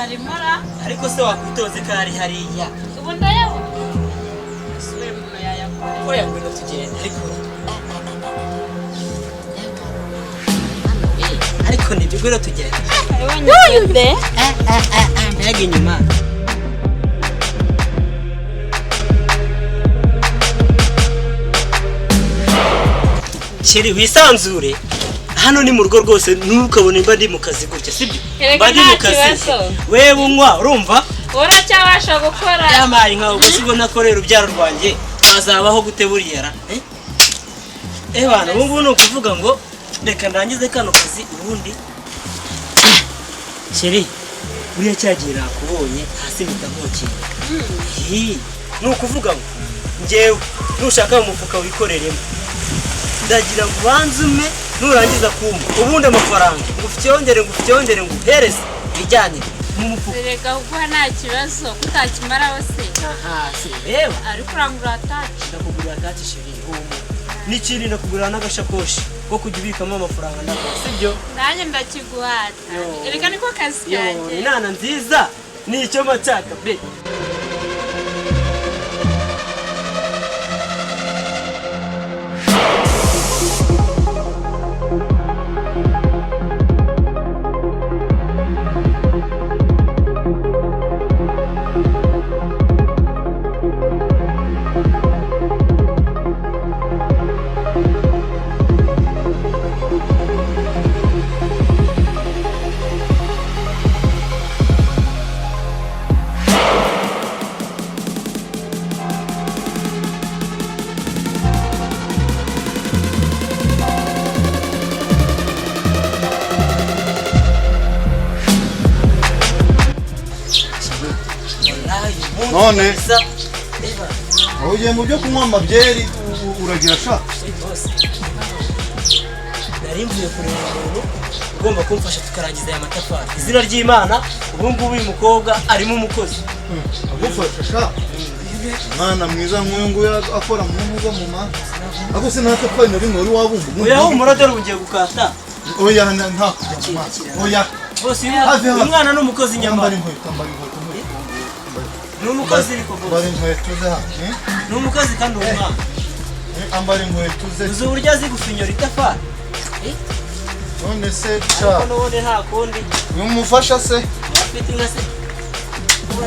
Arimo ra. Ariko se wakwitoze ko ari hariya? Ubu ndayabona, ese umuntu yayakora? Oya, ngwino tugende. Ariko nibyo, ngwino tugende. Abonye. Mbega inyuma! Chérie, wisanzure, hano ni mu rugo rwose. Ntukabone mba ndi mu kazi gutya, sibyo? Erega Mba ndi nta mu kazi. kibazo. Wewe unywa, urumva? Uracyabasha gukora. Yamaye nkawe gusa. Ubona ko rero urubyaro rwanjye twazabaho gute buriya ra? Eh? Eh bana, ubu ngubu ni ukuvuga ngo reka ndangize kano kazi ubundi. Chérie, buriya cyagiye nakubonye hasi mpita nkokera. Hi, ni ukuvuga ngo njyewe nushaka mu mufuka wikoreremo, ndagira ngo ubanze ume, nurangiza kumpa ubundi amafaranga ngufite, yongere nguhereze bijyanire mu mufuka. Erega kuguha nta kibazo, kutakimaraho se? Aha si reba. Ariko urangura touch. Ndakugurira touch, chérie, humura. N'ikindi, ndakugurira n'agashakoshi ko kujya ubikamo amafaranga, ndaguha, sibyo? Nanjye ndakiguhata. Yo. Erega niko kazi Yo, kanjye. Inana nziza ni icyo nshaka be. Wallahi, uyu munsi None? kabisa, reba. Aho ugiye mu byo kunywa amabyeri, uragira sha. Hey, boss. Nari mvuye kureba umuntu ugomba kumfasha tukarangiza aya matafari. Izina ry'Imana, ubu ngubu uyu mukobwa arimo umukozi. Agufasha sha? Umwana mwiza nk'uyu nguyu akora mu ntuza mu ma ako se nta tafari na rimwe wari wabumba? Oya, humura, dore ubu ngiye gukata. Oya, nta oya. Bose, uyu Have, have. uyu mwana ni umukozi Ambara nyamara. inkweto, ambara inkweto. Ni umukozi ariko, Ambara bose. inkweto ze hano, eh? Ni umukozi kandi uwo mwana. Eh, ambara inkweto ze. Uzi uburyo azi gufinyora itafari? None se sha? Ariko n'ubundi nta kundi. Uyu mufasha se? Afite inka se?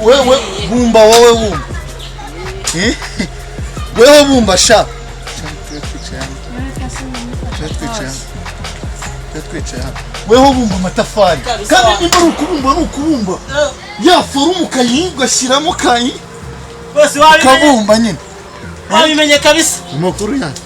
Wewe bumba, wowe bumba. Eh? Wewe bumba sha. Twe twicaye hano. Twe twicaye hano. Twe twicaye hano. Wewe bumba amatafari. Kabisa. Kandi nimba ari ukubumba, ni ukubumba. Ya forme ukayi ugashyiramo kayi Bose, wabimenye. ukabumba nyine. Wabimenye kabisa. Amakuru yanjye.